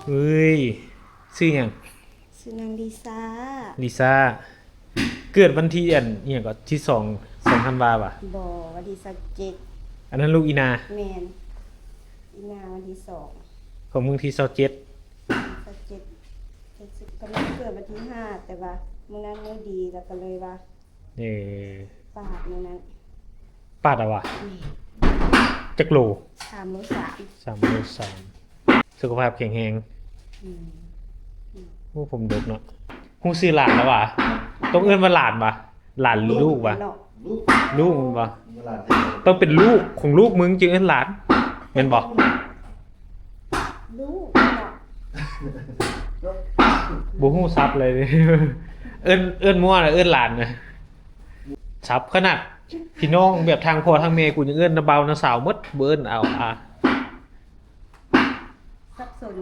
ເອີຍ ຊື່ຫຍັງ? ຊື່ນາງລິຊາ. ລິຊາ ເກີດວັນທີອັນຫຍັງກໍ ທີສອງ ສອງທັນວາຫວາ? ບໍ່ ວັນທີຊາວເຈັດ. ອັນນັ້ນລູກອີນາ? ແມ່ນ ອີນາວັນທີສອງ ຂອງມຶງທີຊາວເຈັດ. ຊາວເຈັດ ກຳນົດເກີດວັນທີຫ້າ ແຕ່ວ່າມື້ນັ້ນມື້ດີ ແລ້ວກໍເລີຍວ່າ ເອີ ປາດມື້ນັ້ນ ປາດເອົາຫວາ? ແມ່ນ. ຈັກໂລ? ສາມໂລສາມ. ສາມໂລສາມ. ສຸຂະພາບແຂງແຮງ. ອືມ ໂອ້ ຜົມດົກເນາະ. ຮູ້ຊື່ຫຼານແລ້ວຫວາ? ຕ້ອງເອີ້ນວ່າຫຼານຫວາ? ຫຼານຫຼືລູກຫວາ? ລູກ ລູກແມ່ນບໍ່? ຕ້ອງເປັນລູກຂອງລູກມຶງຈຶ່ງເອີ້ນຫຼານ ແມ່ນບໍ່? ລູກ ບໍ່ຮູ້ສັບເລີຍ. ເອີ້ນ ເອີ້ນມົ້ວນະ ເອີ້ນຫຼານນະ ສັບຂະໜາດ. ພີ່ນ້ອງແບບທາງພໍ່ທາງແມ່ ກູຍັງເອີ້ນນ້າບ່າວນ້າສາວໝົດ ບໍ່ເອີ້ນອາວອາ. ສັບສົນ